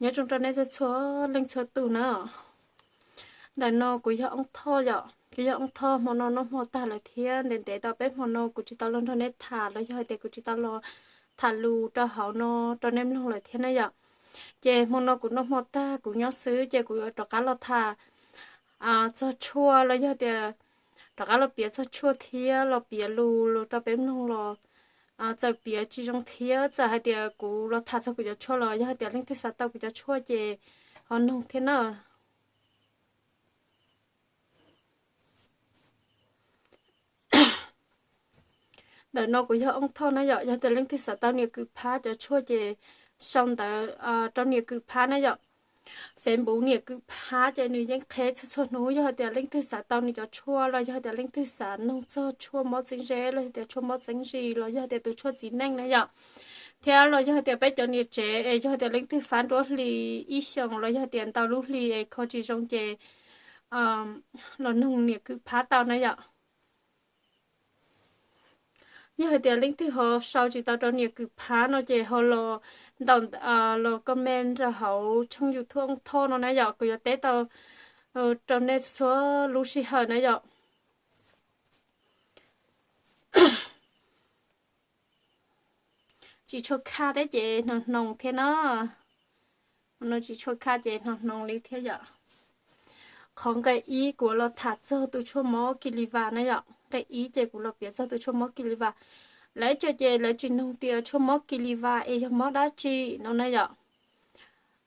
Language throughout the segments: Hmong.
Nyob zoo rau nej txhua txhua leej txhua tus na. Ntawm no kuv yog Oob Thoj yom, kuv yog Oob Thoj, hmo no noj hmo tag lawm thiab ntev ntev tau peb hmo no kuv tsis tau los nrog nej tham los yog hais tias kuv tsis tau los tham lus rau hauv no rau nej mloog lawm thiab na yom. Ces hmo no kuv noj hmo tag kuv nyob xwb ces kuv yuav rov qab los tham txog tshuaj los yog tias rov qab los piav txog tshuaj thiab los piav lus los rau peb mloog los txawm piav tsis zoo thiab txawm hais tias kuv los tham txog kuv cov tshuaj los yog hais tias leej twg xav tau kuv cov tshuaj ces ho noog thiab na. Ntawm no kuv yog Oob Thoj na yom, yog tias leej twg xav tau niam Kwm Phab cov tshuaj ces sau ntawv rau niam Kwm Phab na yom. Facebook niam Kwm Phab ces nws yeej qheb txhua txhua hnub, yog hais tias leej twg xav tau nws cov tshuaj los yog hais tias leej twg xav noog txog tshuaj mob txeeb zeb los yog tias tshuaj mob txeeb zis los yog hais tias tus tshuaj txiv neej na yom, thiab los yog hais tias peb cov niam tsev es yog hais tias leej twg fab nruab hlis ib xyoos los yog hais tias ntau lub hlis es kho tsis zoo ces los noog niam Kwm Phab tau na yom. Yog hais tias leej twg ho sau tsis tau rau niam Kwm Phab no ces ho los ntaus, los comment rau hauv tshooj YouTube Oob Thoj no na yom, kuv yuav teb tau rau nej txhua lub sij hawm na yom. Tsis tshua khaj thiab ces hnoos hnoos thiab na. No tsis tshua khaj ces hnoos hnoos li thiab yom. Qhov nqe ib kuv los tham txog tus tshuaj mob kis lis vas na yom, nqe ib ces kuv los piav txog tus tshuaj mob kis lis vas. Lawv cov ces lawv tsis noog tias tshuaj mob kis lis vas es yog mob dab tsi no na yom.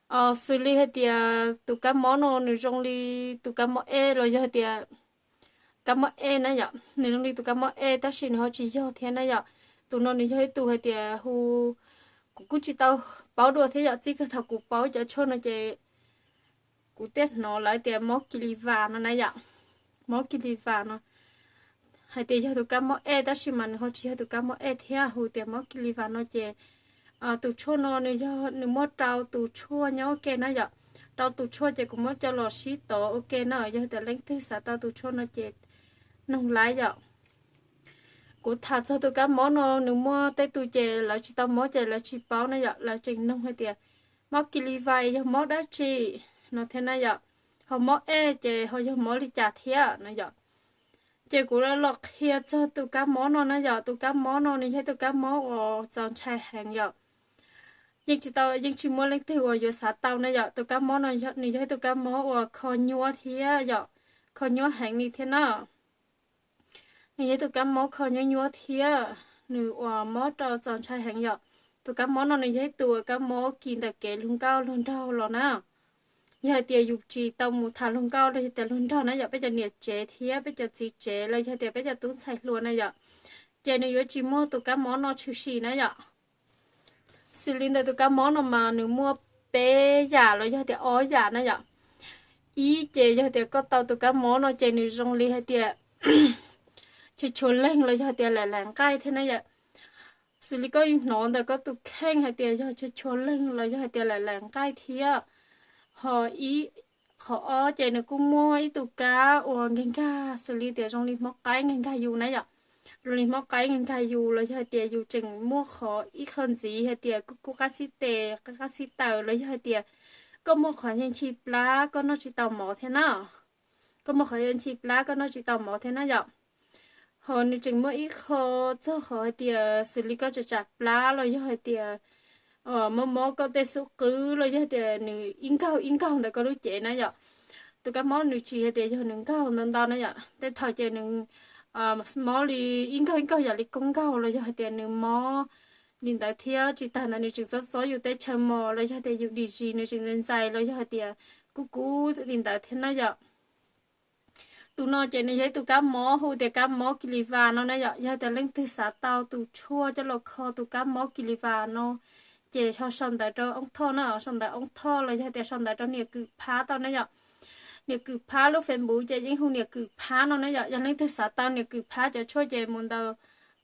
Xws li hais tias tus kab mob no nws zoo li tus kab mob ej los yog hais tias kab mob ej na yom, nws zoo li tus kab mob ej tab sis nws ho tsis yog thiab na yom. Tus no nws yog ib tug hais tias hu, kuv kuj tsis tau paub dua thiab yom, txij kawg thaum kuv paub cov tshuaj no ces kuv thiaj hnov lawv tias mob kis lis vas no na yom, mob kis lis vas no. Hais tias yog tus kab mob ej tab sis mas nws ho tsis yog tus kab mob ej thiab, hu tias mob kis lis vas no ces tus tshuaj no nws yog nws muaj rau tus tshuaj nyob ua ke na yom. Rau tus tshuaj ces kuv muab coj los sib tov ua ke na, yog tias leej twg xav tau tus tshuaj no ces noog lawv yom. Kuv tham txog tus kab mob no nws muaj tej tus ces lawv tsis tau mob ces lawv tsis paub na yom, lawv tseem noog hais tias mob kis lis vas yog mob dab tsi no thiab na yom, ho mob ej ces ho yog mob li cas thiab no yom. Ces kuv los qhia txog tus kab mob no na yom, tus kab mob no nws yog ib tus kab mob uas txaus ntshai heev yom. Yeej tsis tau, yeej tsis muaj leej twg uas yuav xav tau na yom. Tus kab mob no nws yog ib tus kab mob uas kho nyuaj thiab yom, kho nyuaj heev li thiab na. Nws yog ib tus kab mob kho nyuaj nyuaj thiab nws uas mob rau txaus ntshai heev yom. Tus kab mob no nws yog ib tus kab mob kis ntawm kev luag nkauj luag nraug los na. Yog hais tias yus tsis tau mus tham luag nkauj los yog tias luag nraug na yom, peb cov niam tsev thiab peb cov txiv tsev los yog tias peb cov tub ntxhais hluas na yom, ces nws yuav tsis muaj tus kab mob no tshwm sim na yom. Xws li ntawm tus kab mob no mas nws muaj peb yam los yog tias ob yam na yom. Ib ces yog tias koj tau tus kab mob no ces nws zoo li hais tias chua chua leeg los yog hais tias laim laim nqaij thiab na yom. Xws li koj hnov ntawm koj tus kheej hais tias yog chua chua leeg los yog hais tias laim laim nqaij thiab. Ho ib, qhov ob ces nws kuj muaj ib tus kab uas nkag nkag xws li tias zoo li hmob qaib nkag nkag yus na yom. Zoo li hmob qaib nkag nkag yus los yog hais tias yus tseem muaj qhov ib qho ntxiv hais tias kuj qab xib tes, qab xib taws los yog hais tias koj muaj qhov nchi plab koj noj tsis tau mov thiab na. Koj muaj qhov nchi plab koj noj tsis tau mov thiab na yom. Ho nws tseem muaj ib qho txog qhov hais tias xws li koj tsam tsam plab los yog hais tias mob mob koj tej xub qwb los yog hais tias nws ib nkaug ib nkaug ntawm koj lub cev na yom. Tus kab mob nws tsis hais tias yog nws nkaug ntau ntau na yom, tej thaum ces nws mob li ib nkaug ib nkaug yam li koob nkaug los yog hais tias nws mob li ntawd thiab tsis tas ntawd nws tseem txob txob yus tej chaw mos los yog hais tias yus dim zis nws tseem ntxais ntxais los yog hais tias kub kub li ntawd thiab na yom. Tus no ces nws yog ib tus kab mob hu tias kab mob kis lis vas no na yom. Yog tias leej twg xav tau tus tshuaj coj los kho tus kab mob kis lis vas no ces ho sau ntawv rau Oob Thoj na, sau ntawv Oob Thoj los yog tias sau ntawv rau niam Kwm Phab tau na yom. Niam Kwm Phab lub Facebook ces yeej hu niam Kwm Phab no na yom. Yog leej twg xav tau niam Kwm Phab cov tshuaj ces mus ntaus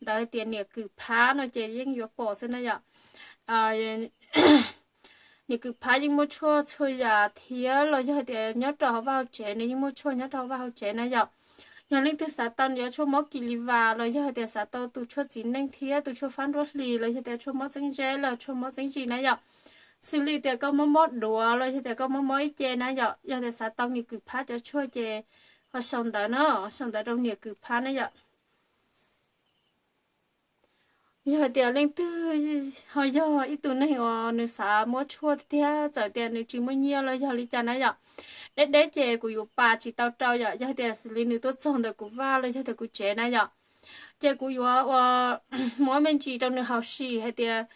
ntawv hais tias niam Kwm Phab no ces yeej yuav pom xwb na yom. Niam Kwm Phab yeej muaj tshuaj txhua yam thiab los yog hais tias nyob rau hauv vaj hauv tsev nws yeej muaj tshuaj nyob rau hauv vaj hauv tsev na yom. Yog leej twg xav tau nws cov tshuaj mob kis lis vas los yog hais tias xav tau tus tshuaj txiv neej thiab tus tshuaj fab nruab hlis los yog tias tshuaj mob txeeb zeb los tshuaj mob txeeb zis na yom, Xws li tias koj mob mob duav los yog tias koj mob mob ib ce na yom, yog tias xav tau niam kws phab cov tshuaj ces ho sau ntawv na, sau ntawv rau niam kws phab na yom. Yog hais tias leej twg ho yog ib tug neeg uas nws xav muab tshuaj tiag, txawm tias nws tsis muaj nyiaj los yog li cas na yom, deb deb ces kuv yuav pas tsis tau rau yom. Yog tias xws li nws tuaj txog ntawm kuv vaj los yog tias kuv tsev na yom, ces kuv yuav ua muab me ntsis rau nws haus sim hais tias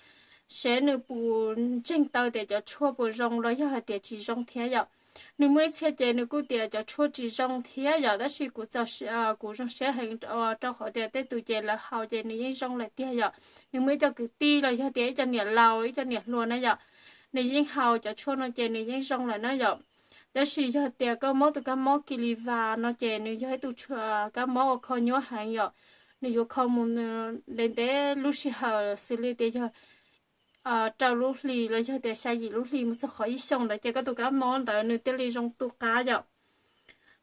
seb nws puas ntseeg tau tias cov tshuaj puas zoo los yog hais tias tsis zoo thiab yom. Nws muaj ib txhia ces nws kuj tias cov tshuaj tsis zoo thiab yom, tab sis kuv txaus, kuv zoo siab heev rau qhov tias tej tus ces lawv haus ces nws yeej zoo lawm tiag yom. Nws muaj ib co kwv tij los yog tias ib co niam laus ib co niam hluas na yom, nws yeej haus cov tshuaj no ces nws yeej zoo lawm na yom. Tab sis yog tias koj mob tus kab mob kis li vas no ces nws yog ib tus kab mob uas kho nyuaj heev yom. Nws yuav kho mus ntev ntev lub sij hawm xws li tias yog rau lub hlis los yog tias xya yim lub hlis mus txog qhov ib xyoos ntawd ces koj tus kab mob ntawd nws thiaj li zoo tu qab yom.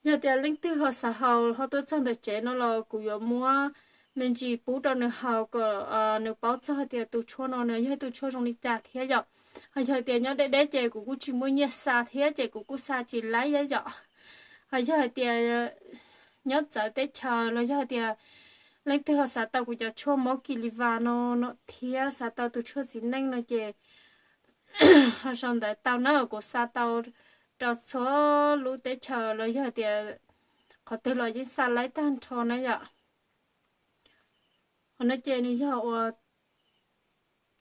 Yog tias leej twg ho xav haus ho tuaj txog ntawm tsev no los kuv yuav muab me ntsis pub rau nws haus kom nws paub txog tias tus tshuaj no nws yog tus tshuaj zoo li cas thiab yom. Ho yog tias nyob deb deb ces kuv kuj tsis muaj nyiaj xa thiab ces kuv kuj xa tsis laib yom. Ho yog hais tias nyob txawv teb chaws los yog hais tias leej twg ho xav tau kuv cov tshuaj mob kis li vas no no thiab xav tau tus tshuaj txiv neej no ces ho sau ntawv tau na, kuv xa tau rau txhua lub teb chaws los yog hais tias qhov twg los yeej xa laib tag nrho na yom. Ho no ces nws yog ua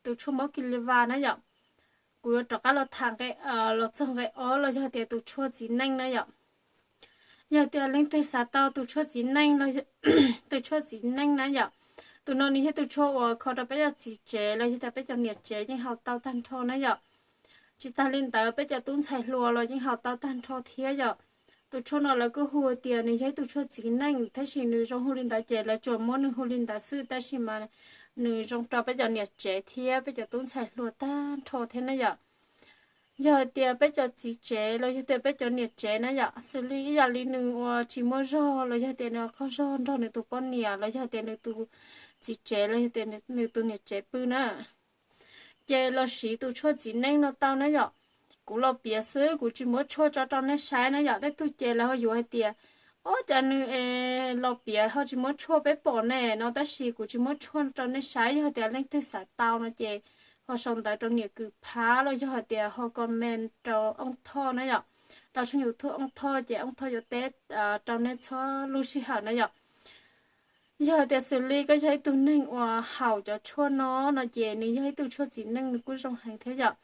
tus tshuaj mob kis li vas na yom. Kuv yuav rov qab los tham los txog nqe ob los yog tias tus tshuaj txiv neej na yom. Yog tias leej twg xav tau tus tshuaj txiv neej los, tus tshuaj txiv neej na yom, tus no nws yog tus tshuaj uas kho rau peb cov txiv tsev los yog tias peb cov niam tsev yeej haus tau tag nrho na yom. Tsis tas li ntawd peb cov tub ntxhais hluas los yeej haus tau tag nrho thiab yom. Tus tshuaj no lawv kuj hu tias nws yog ib tus tshuaj txiv neej, tab sis nws zoo hu li ntawd ces lawv tsuas muab nws hu li ntawd xwb, tab sis mas nws zoo rau peb cov niam tsev thiab peb cov tub ntxhais hluas tag nrho thiab na yom. Yog hais tias peb cov txiv tsev los yog tias peb cov niam tsev na yom, xws li ib yam li nws uas tsis muaj zog los yog tias nws qaug zog nrog nws tus poj niam los yog tias nws tus txiv tsev los yog tias nws tus niam tsev pw na, ces los siv tus tshuaj txiv neej no tau na yom. Kuv los piav xwb, kuv tsis muab tshuaj tso rau nej saib na yom. Tej tug ces lawv ho yuav hais tias, ob, cas nws los piav ho tsis muab tshuaj peb pom ne no, tab sis kuv tsis muab tshuaj rau nej saib. Yog hais tias leej twg xav tau no ces ho sau ntawv rau niam kws phab los yog hais tias ho comment rau Ooj Thoj na yom, rau tshooj YouTube Ooj Thoj ces Ooj Thoj yuav teb rau nej txhua lub sij hawm na yom. Yog hais tias xws li koj yog ib tug neeg uas haus cov tshuaj no no ces nws yog ib tug tshuaj txiv neej nws kuj zoo heev thiab yom.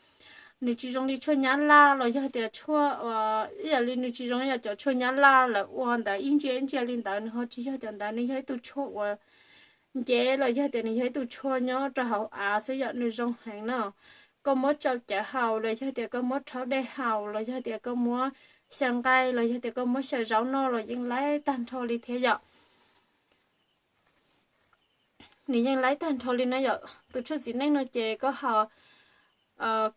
Nws tsis zoo li tshuaj nyab laj los yog tias tshuaj, ib yam li nws tsis zoo yam cov tshuaj nyab laj lawv ua ntawd ib ntsia ib ntsia li ntawd, nws ho tsis yog cov ntawd, nws yog ib tug tshuaj uas nce los yog tias nws yog ib tug tshuaj nyob rau hauv av xwb yom, nws zoo heev na. Koj muab tsau cawv haus los yog tias koj muab rhaub dej haus los yog tias koj muab xyaw nqaij los yog tias koj muab xyaw zaub noj los yeej laib tag nrho li thiab yom. Nws yeej laib tag nrho li na yom. Tus tshuaj txiv neej no ces koj haus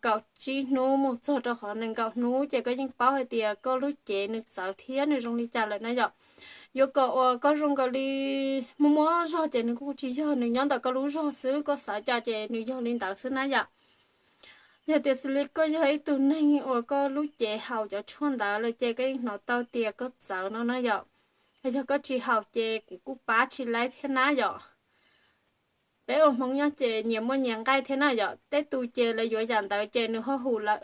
kaum tsib hnub mus txog rau qhov nees nkaum hnub ces koj yeej paub hais tias koj lub cev nws txawv thiab nws zoo li cas lawm na yom. Yuav kom uas koj zoo nkaus li muaj muaj zog ces nws kuj tsis yog, nws nyob ntawm koj lub zog xwb, koj xav cas ces nws yog li ntawd xwb na yom. Yog tias xws li koj yog ib tug neeg uas koj lub cev haus cov tshuaj ntawd lawm ces koj yeej hnov tau tias koj txawv no na yom. Yog koj tsis haus ces kuv kuj pab tsis laib thiab na yom. Peb ua Hmoob nyob ces nyias muaj nyias nqaij thiab na yom. Tej tus ces lawv yuav yam ntawd ces nws ho hum lawm.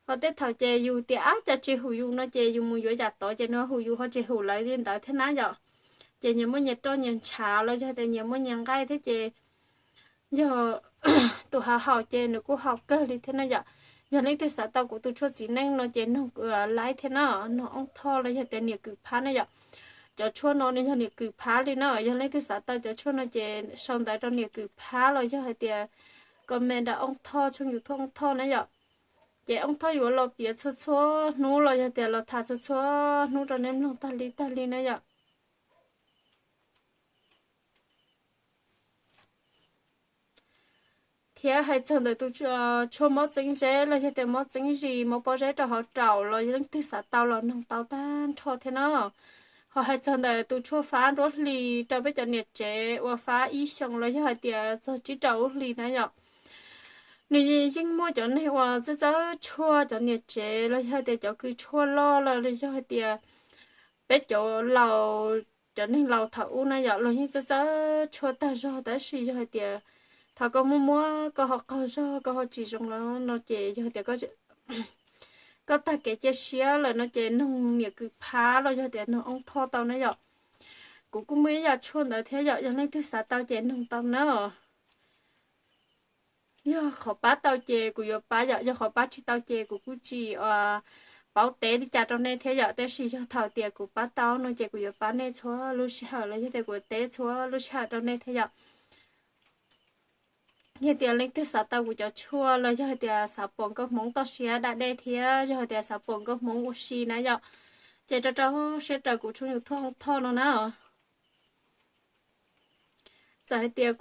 Ho tej thaum ces yus tias ab cas tsis hum yus no ces yus mus yuav yam tod ces nws ho hum yus ho tsis hum lawv li ntawd thiab na yom. Ces nyias muaj nyias roj nyias ntshav los yog tias nyias muaj nyias nqaij thiab ces yog tus haus haus ces nws kuj haus kawg li thiab na yom. Yog leej twg xav tau kuv tus tshuaj txiv neej no ces noog laib thiab na, noog Ooj Thoj los yog tias niam kws phab na yom. Cov tshuaj no nws yog niam kws phab li na, yog leej twg xav tau cov tshuaj no ces sau ntawv rau niam kws phab los yog hais tias comment rau Ooj Thoj tshooj YouTube Ooj Thoj na yom. Ces Ooj Thoj yuav los piav txhua txhua hnub los yog tias los tham txhua txhua hnub rau nej mloog tag li tag li na yom. Thiab hais txog ntawm tus tshuaj mob txeeb zeb los yog tias mob txeeb zis, mob pob zeb rau hauv raum los yog leej twg xav tau los noog tau tag nrho thiab na. Ho hais txog ntawm tus tshuaj fab nruab hlis rau peb cov niam tsev uas fab ib xyoos los yog hais tias txog tsib rau lub hlis na yom. Nws yeej muaj cov neeg uas txawj txawj tshuaj, cov niam tsev los yog tias cov kws tshuaj loj los yog hais tias peb cov laus, cov neeg laus thaum ub na yom, los yeej txawj txawj tshuaj tag zog, tab sis yog hais tias thaum koj muab muab koj ho qaug zog, koj ho tsis zoo lawm no ces yog tias koj tag kev cia siab lawm no ces noog niam kws phav los yog tias noog oob thoj tau na yom. Kuv kuj muaj ib yam tshuaj ntawd thiab yom, yog leej twg xav tau ces noog tau na. Yog qhov pab tau ces kuv yuav pab yom, yog qhov pab tsis tau ces kuv kuj tsis paub teb li cas rau nej thiab yom, tab sis yog thaum tias kuv pab tau no ces kuv yuav pab nej txhua lub sij hawm los yog tias kuv teb txhua lub sij hawm rau nej thiab yom. Yog tias leej twg xav tau kuv cov tshuaj los yog hais tias xav pom nkauj hmoob toj siab da dej thiab yog hais tias xav pom nkauj hmoob ua si na yom, ces rau rau siab raws kuv tshooj YouTube Hoob Thoj no na. Txawm hais tias